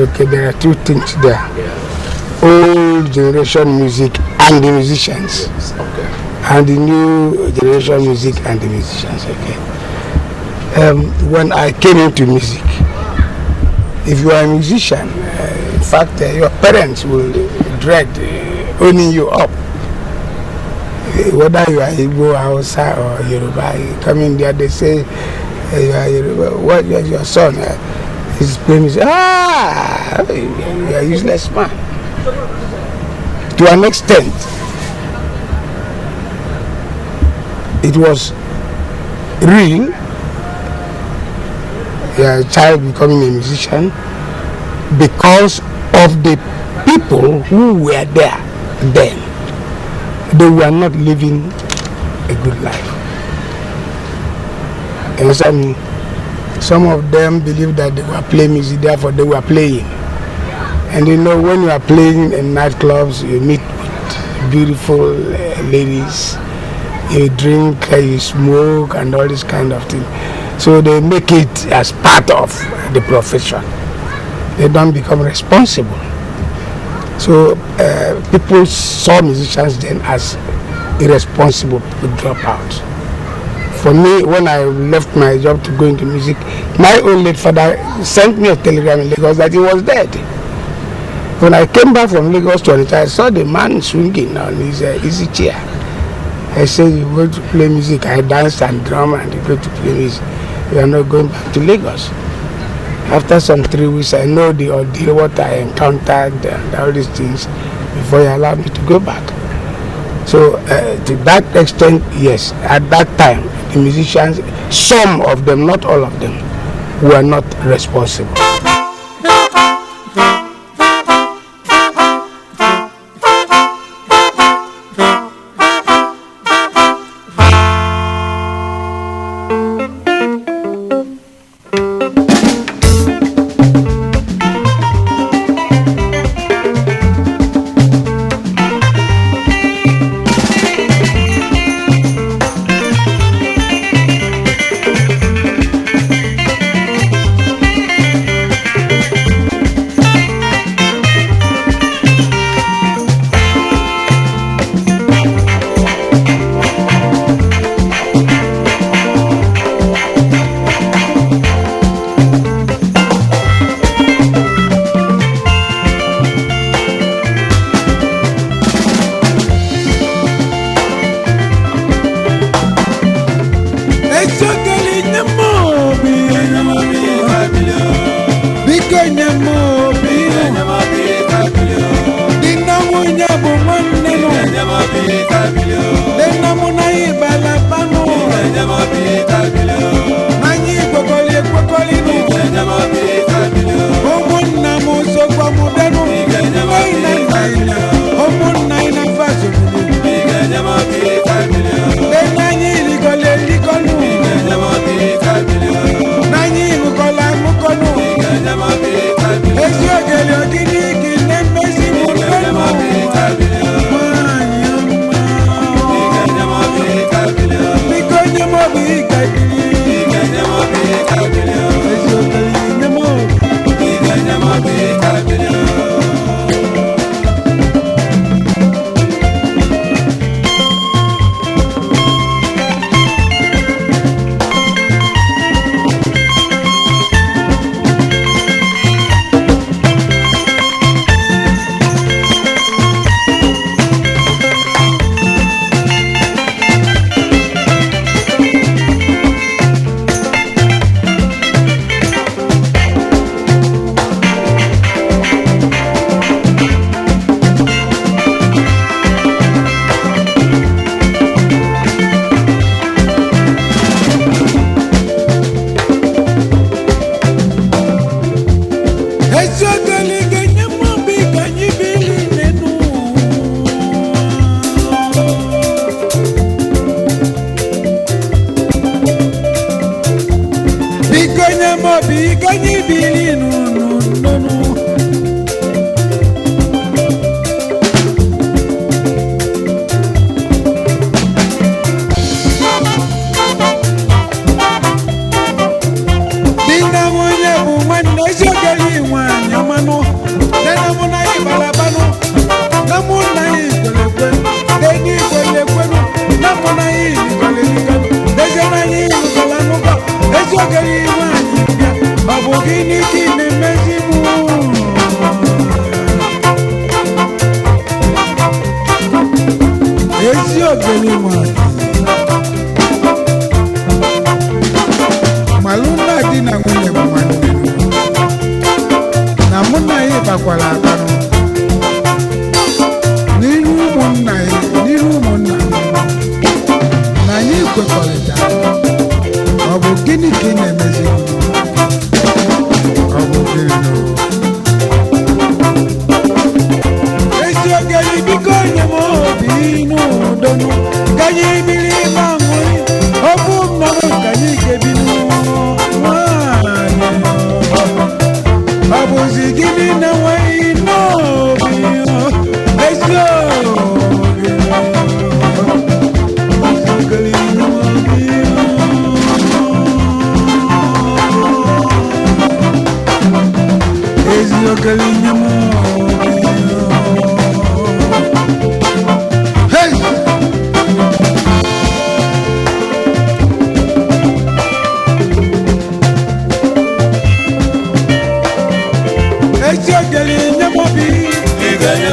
Okay, there are two things there. Yeah. Old generation music and the musicians. Yes. Okay. And the new generation music and the musicians, okay. When I came into music, if you are a musician, in fact, your parents will dread owning you up. Whether you are Igbo, Hausa, or Yoruba, you come in there, they say, you are Yoruba, what is your son? He's playing music. Ah, you are a useless man. To an extent, it was real, a child becoming a musician, because of the people who were there then. They were not living a good life. You understand me? Some of them believed that they were playing music, therefore they were playing. And you know, when you are playing in nightclubs, you meet with beautiful ladies, you drink, you smoke, and all this kind of thing. So they make it as part of the profession. They don't become responsible. So people saw musicians then as irresponsible people drop out. For me, when I left my job to go into music, my own late father sent me a telegram in Lagos that he was dead. When I came back from Lagos to Onitsha, I saw the man swinging on his easy chair. I said, you go to play music. I dance and drum and you go to play music. You are not going back to Lagos. After some 3 weeks, I know the ordeal, what I encountered and all these things before he allowed me to go back. So to that extent, yes, at that time, the musicians, some of them, not all of them, were not responsible. Mụ na ya bakwara akpanụ n'iru ụmụnna ya, n'iru ụmụnna m, na anyị kwekọrịtara. Ọ bụ gịnị ka ị na-emezi? Ọ bụ gịnị nụ? Ezi ogeli, biko nye m obi n'udonu ka anyị biri ma ṅụrị okwu m nọrọ ka anyị ga-ebi nwanyị. Ọ bụzi gịnị na nweghị n'obi? Ezi ogeli, ezi ogeli, nye m obi. Ezi ogeli, nye m obi. Hey! Ezi ogeli, nye m obi. Ị ga-enye